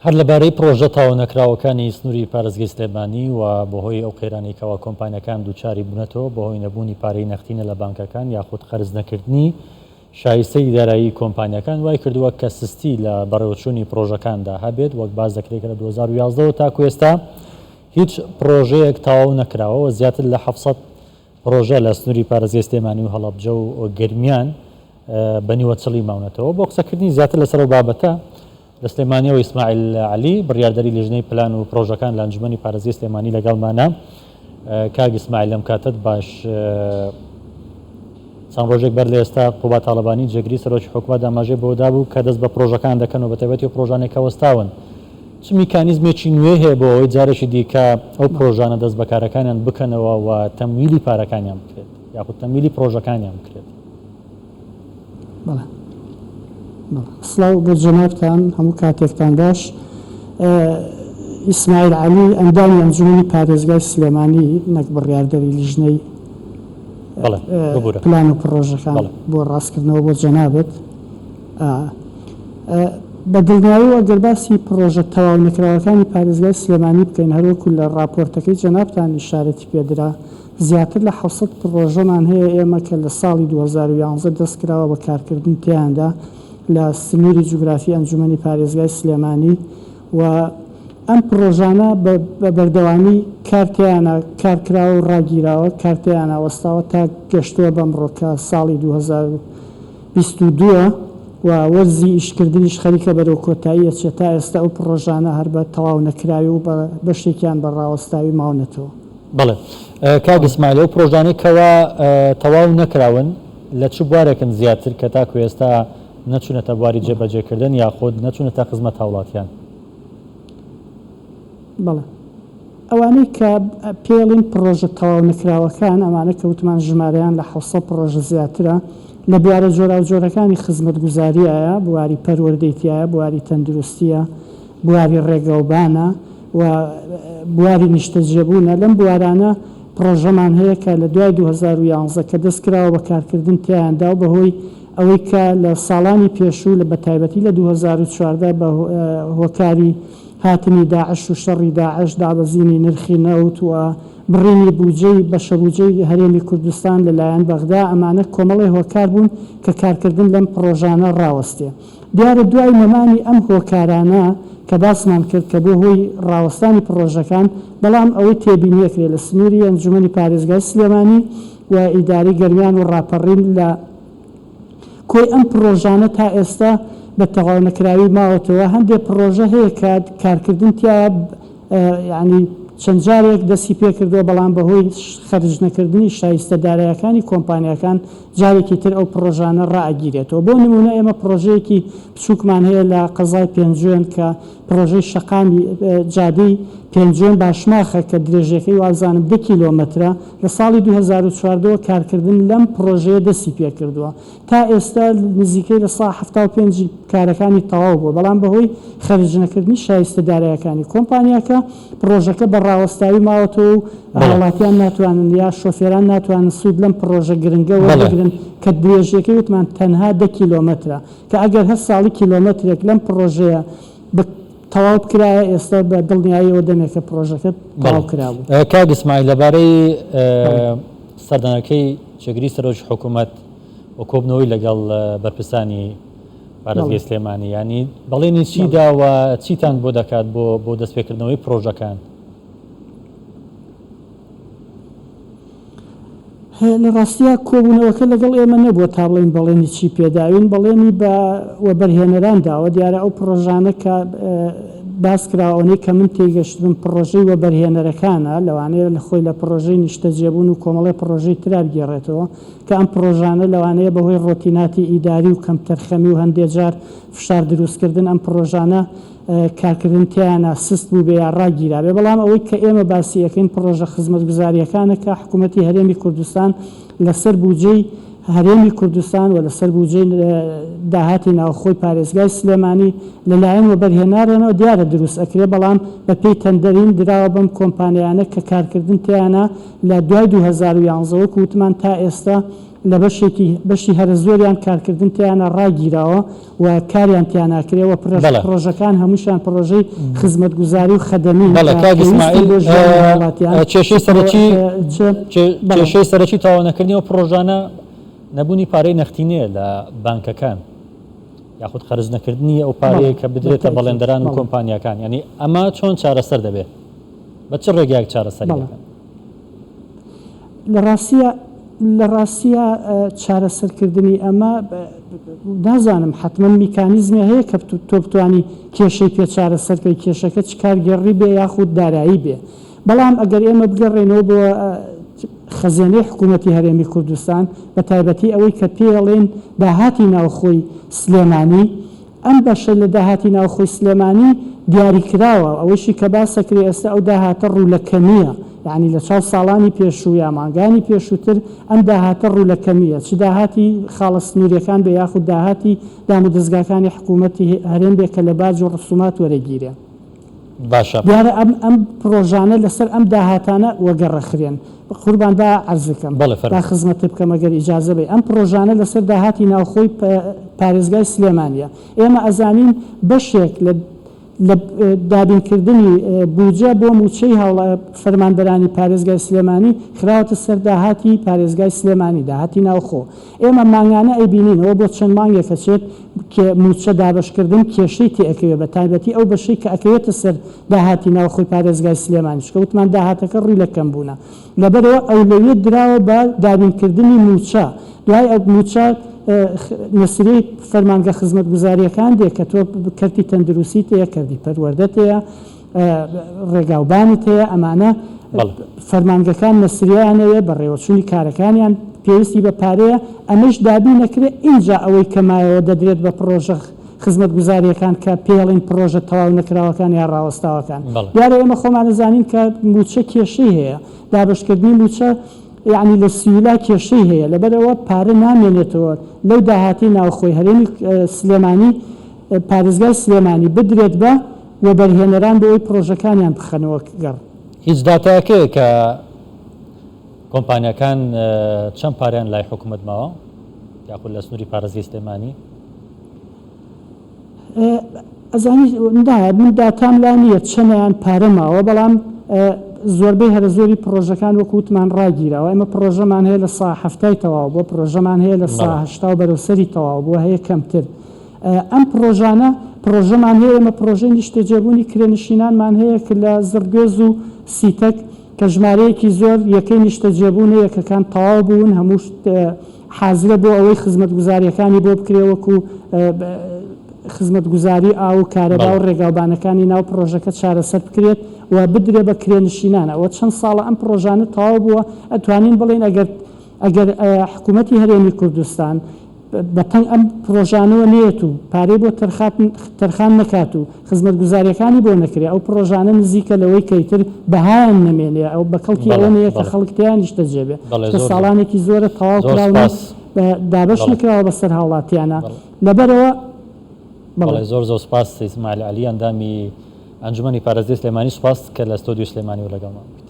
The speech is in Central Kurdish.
هەر لەبارەی پڕۆژە تەواونەکراوەکانی سنووری پارێزگەی سلێمانی و بەهۆی ئەو قەیرانەی کەوا کۆمپانیاکان دووچاری بوونەتەوە بەهۆی نەبوونی پارەی نەختینە لە بانکەکان یاخود قەرز نەکردنی شایستەی دارایی کۆمپانیاکان وای کردووە کە سستی لە بەڕێوەچوونی پڕۆژەکاندا هەبێت وەک باس دەکرێت کە لە 2011 ەوە تاکو ئێستا هیچ پڕۆژەیەک تەواو نەکراوە و زیاتر لە 700 پڕۆژە لە سنووری پارێزگای سلێمانی و هەڵەبجە و گەرمیان بە نیوەچڵی ماونەتەوە. بۆ قسەکردنی زیاتر لەسەر ئەو بابەتە لە سلێمانیەوە ئیسماعیل عەلی، بڕیاردەری لیژنەی پلان و پڕۆژەکان لە ئەنجومەنی پارێزگای سلێمانی لەگەڵمانە. کاک ئیسماعیل لەم کاتەت باش. چەند ڕۆژێک بەر لە ئێستا قوباد تاڵەبانی جێگری سەرۆکی حکومەت ئاماژەی بەوە دابوو کە دەست بە پڕۆژەکان دەکەن و بەتایبەتی ئەو پڕۆژانەی کە وەستاون. چ میکانیزمێکی نوێ هەیە بۆ ئەوەی جارێکی دیکە ئەو پرۆژانە دەست بە کارەکانیان بکەنەوە و تەمویلی پارەکانیان بکرێت یاخود تەمویلی پرۆژەکانیان بکرێت؟ بەڵێ بەڵێ سڵاو بۆ جەنابتان هەموو کاتێکتان باش. ئیسماعیل عەلی ئەندامی ئەنجومەنی پارێزگای سلێمانی نەک بڕیاردەری لیژنەی پلان و پڕۆژەکان بۆ ڕاستکردنەوە بۆ جەنابت. بە دڵنیایەوە گەر باسی پڕۆژە تەواو نەکراوەکانی پارێزگای سلێمانی بکەین، هەروەکو لە ڕاپۆرتەکەی جەنابتان ئیشارەتی پێدرا، زیاتر لە 700 پڕۆژەمان هەیە ئێمە کە لە ساڵی 2011 دەست کراوە بە کارکردن تێیاندا لە سنووری جوگرافی ئەنجومەنی پارێزگای سلێمانی و ئەم پڕۆژانە بە بەردەوامی کار تێیانا کار کراوە و ڕاگیراوە، کار تێیانا وەستاوە تا گەشتووە بەمڕۆ کە ساڵی 2022 و وەرزی ئیشکردنیش خەریکە بەرەو کۆتایی ئەچێت، تا ئێستا ئەو پڕۆژانە هەر بە تەواو نەکراوی و بە بەشێکیان بە ڕاوەستاوی ماونەتەوە. بەڵێ کاک ئیسماعیل، ئەو پڕۆژانەی کەوا تەواو نەکراون لە چ بوارێکن زیاتر کە تاکو ئێستا نەچوونەتە بواری جێبەجێکردن یاخود نەچوونەتە خزمەت هاوڵاتیان؟ بەڵێ. ئەوانەی کە پێیڵین پڕۆژە تەواو نەکراوەکان، ئەمانە کە وتمان ژمارەیان لە 700 پڕۆژە زیاترە، لە بوارە جۆراوجۆرەکانی خزمەتگوزاریایە، بواری پەروەردەی تیایە، بواری تەندروستییە، بواری ڕێگەوبانە و بواری نیشتەجێبوونە، لەم بوارانە پڕۆژەمان هەیە کە لە دوای 2011 کە دەست کراوە بە کارکردن تیایاندا و بەهۆی ئەوەی کە لە ساڵانی پێشوو لە بەتایبەتی لە 2014 بە هۆکاری هاتنی داعش و شەڕی داعش، دابەزینی نرخی نەوت و بڕینی بوجەی بەشەبوجەی هەرێمی کوردستان لە لایەن بەغدا، ئەمانە کۆمەڵێ هۆکار بوون کە کارکردن لەم پڕۆژانە ڕاوەستێ. دیارە دوای نەمانی ئەم هۆکارانە کە باسمان کرد کە بۆ هۆی ڕاوەستانی پڕۆژەکان، بەڵام ئەوەی تێبینیەکرێ لە سنووری ئەنجومەنی پارێزگای سلێمانی و ئیدارەی گەرمیان و ڕاپەڕین لە کۆی ئەم پڕۆژانە تا ئێستا بە تەواونەکراوی ماوەتەوە، هەندێ پڕۆژە هەیە کە کارکردن تیایا یانی چەند جارێک دەستی پێکردووە، بەڵام بەهۆی خەرج نەکردنی شایستە دارایەکانی کۆمپانیاکان جارێکی تر ئەو پڕۆژانە ڕائەگیرێتەوە. بۆ نموونە ئێمە پڕۆژەیەکی بچووکمان هەیە لە قەزای پێنجوێن کە پڕۆژەی شەقامی جادەی پێنجوێن باشماخە کە درێژیەکەی وابزانم دە کیلۆمەترە، لە ساڵی 2014 وە کارکردن لەم پڕۆژەیە دەستی پێکردووە تا ئێستا نزیکەی 75% ی کارەکانی تەواو بووە، بەڵام بەهۆی خەرجنەکردنی شایستە دارایەکانی کۆمپانیاکە پڕۆژەکە بە ڕاوەستاوی ماوەتەوە و هاوڵاتیان ناتوانن یا شۆفێران ناتوانن سوود لەم پڕۆژە گرنگە وەربگرن کە درێژیەکەی وتمان تەنها دە کیلۆمەترە کە ئەگەر هەر ساڵی کیلۆمەترێک لەم پڕۆژەیە بە تەواو بکرایە ئێستا بە دڵنیاییەوە دەمێکە پڕۆژەکە تەواو کرابوو. کاک ئیسماعیل لەبارەی سەردانەکەی جێگری سەرۆکی حکوومەت و کۆبوونەوەی لەگەڵ بەرپرسانی پارێزگەی سلێمانی یانی بەڵێنی چی دا و چیتان بۆ دەکات بۆ بۆ دەستپێکردنەوەی پڕۆژەکان؟ لە ڕاستیا کۆبوونەوەکە لەگەڵ ئێمە نەبووە تا بڵێین بەڵێنی چی پێداوین، بەڵێنی بە وەبەرهێنەران داوە، دیارە ئەو پڕۆژانە کە باس کراوە ئەوەنەی کە من تێیگەشتبم پڕۆژەی وەبەرهێنەرەکانە، لەوانەیە لە خۆی لە پڕۆژەی نیشتەجێبوون و کۆمەڵێ پڕۆژەی ترا بگێڕێتەوە کە ئەم پڕۆژانە لەوانەیە بەهۆی ڕۆتیناتی ئیداری و کەمتەرخەمی و هەندێ جار فشار دروستکردن ئەم پڕۆژانە کارکردن تیایانا سست بووبێ یا ڕاگیرابێ، بەڵام ئەوەی کە ئێمە باسی ئەکەین پڕۆژە خزمەتگوزارییەکانە کە حکوومەتی هەرێمی کوردستان لەسەر بووجەی هەرێمی کوردستان و لەسەر بووجەی داهاتی ناوخۆی پارێزگای سلێمانی لەلایەن وەبەرهێنارەنەوە دیارە دروست ئەکرێ، بەڵام بەپێی تەندەرین دراوە بەم کۆمپانیایانە کە کارکردن تیایانا لە دوای 2011 وەکو وتمان تا ئێستا. لە بەشێکی بەشی هەرە زۆریان کارکردن تێیانا ڕاگیراوە و کاریان تیا ناکرێ و بەڵێ. پڕۆژەکان هەمووشیان پڕۆژەی خزمەتگوزاری و خەدەمین بەڵێ کە کاک پێویستن ئیسماعیل بۆ ژیانی هاوڵاتیان کێشەی چ پڕۆ سەرەکی چ بەڵێ. کێشەی سەرەکی تەواونەکردنی ئەو پڕۆژانە نەبوونی پارەی نەختینەیە لە بانکەکان یاخود خەرج نەکردنی ئەو بەڵێ پارەیە کە بە بدرێتە تەئکید بەڵێندەران و بەڵێ. کۆمپانیاکان یانی ئەمە چۆن چارەسەر دەبێ؟ بە چ ڕێگایەک چارەسەری بەڵێ. دەکەن؟ لە ڕاستیا لە ڕاستیا چارەسەرکردنی ئەمە نازانم حەتمەن میکانیزمێ هەیە کە تۆ بتوانی کێشەی پێ چارەسەر کەی کێشەکە چ کارگێڕی بێ یاخود دارایی بێ بەڵام ئەگەر ئێمە بگەڕێینەوە بۆ خەزێنەی حکوومەتی هەرێمی کوردستان بە تایبەتی ئەوەی کە پێیەڵێن داهاتی ناوخۆی سلێمانی ئەم بەشە لە داهاتی ناوخۆی سلێمانی دیاریکراوە، ئەوەیشی کە باسەکرێ ئێستا ئەو داهاتە ڕوو لە کەمییە، یەعنی لە چاو ساڵانی پێشوو یا مانگانی پێشووتر ئەم داهاتە ڕوو لە کەمییە، چ داهاتی خاڵە سنوورییەکان بێ یاخود داهاتی دامودەزگاکانی حکوومەتی هەرێم بێ کە لە باج و ڕسومات وەرەگیرێ. باشە. دیارە ئەم ئەم پڕۆژانە لەسەر ئەم داهاتانە وەگەڕەخرێن. قوربان با عەرزکەم. بەڵێ با فەرموو. خزمەتت بکەم ئەگەر ئیجازە بەی. ئەم پڕۆژانە لەسەر داهاتی ناوخۆی پارێزگای سلێمانیە. ئێمە ئەزانین بەشێک لە لە دابینکردنی بوجە بۆ موچەی هاوڵا فەرمانبەرانی پارێزگای سلێمانی خراوەتە سەر داهاتی پارێزگای سلێمانی، داهاتی ناوخۆ. ئێمە مانگانە ئەیبینین ئەوە بۆ چەند مانگێک ئەچێت کێ مووچە دابەشکردن کێشەی تێ ئەکەوێ بە تایبەتی ئەو بەشەی کە ئەکەوێتە سەر داهاتی ناوخۆی پارێزگای سلێمانی چونکە وتمان داهاتەکە ڕووی لە کەمبوونە لەبەرئەوە ئەولەویەت دراوە بە دابینکردنی مووچە دوای ئەو مووچە نەسریەی فەرمانگە خزمەتگوزارییەکان دێ کە تۆ کەرتی تەندروسیت هەیە کەرتی پەروەردەت هەیە ڕێگاوبانت هەیە، ئەمانە فەرمانگەکان نەسریەیان هەیە، بەڕێوەچوونی کارەکانیان پێویستی بە پارەیە، ئەمەیش دابین نەکرێ ئینجا ئەوەی کە مایەوە دەدرێت بە پڕۆژە خزمەتگوزارییەکان کە پێیەڵێن پڕۆژە تەواو نەکراوەکان یا ڕاوەستاوەکان. دیارە ئێمە خۆمان ئەزانین کە مووچە کێشەی هەیە، دابەشکردنی مووچە یەعنی لە سیولا کێشەی هەیە، لەبەرئەوە پارە نامێنێتەوە لەو داهاتەی ناوخۆی هەرێمی سلێمانی، پارێزگای سلێمانی بدرێت بە وەبەرهێنەران بۆ ئەوەی پڕۆژەکانیان بخەنەوە گەڕ. هیچ داتایەک هەیە کە کۆمپانیاکان چەند پارەیان لای حکومەت ماوە یاخود لە سنووری پارێزگەی سلێمانی؟ ئەزانی نا من داتام لا نییە چەنیان پارە ماوە بەڵام زۆربەی هەرە زۆری پڕۆژەکان وەکو وتمان ڕاگیراوە ئێمە پڕۆژەمان هەیە لە سا حەفتای تەواو بووە پڕۆژەمان هەیە لە سا هەشتا و بەرەو سەری تەواو بووە هەیە کەمتر ئەم پڕۆژانە پڕۆژەمان هەیە، ئێمە پڕۆژەی نیشتەجێبوونی کرێنشینانمان هەیە کە لە زڕگوێز و سیتەک کە ژمارەیەکی زۆر یەکەی نیشتەجێبوونە، یەکەکان تەواو بوون، هەموو حازرە بۆ ئەوەی خزمەتگوزارییەکانی بۆ بکرێ وەکو خزمەتگوزاری ئاو و کارەبا و ڕێگاوبانەکانی ناو پڕۆژەکە چارەسەر بکرێت و بدرێ بە کرێنشینان. ئەوە چەند ساڵە ئەم پڕۆژانە تەواو بووە، ئەتوانین بڵێین ئەگەر ئەگەر حکوومەتی هەرێمی کوردستان بە تەنگ ئەم پڕۆژانەوە نەیەت و پارەی بۆ تەرخان نەکات و خزمەتگوزارییەکانی بۆ نەکرێ، ئەو پڕۆژانە نزیکە لەوەی کە ئیتر بەهایان نەمێنێ، ئەو بە کەڵکی ئەوە نەیە کە خەڵک تێیا نیشتەجێ بێ، چونکە ساڵانێکی زۆرە تەواو کراون و دابەش نەکراوە بەسەر هاوڵاتییانا، لەبەرئەوە بەڵێ. زۆر زۆر سوپاس ئیسماعیل عەلی ئەندامی ئەنجومەنی پارێزگەی سلێمانی سوپاس کە لە ستۆدیۆی سلێمانیەوە لەگەڵمان بوویت.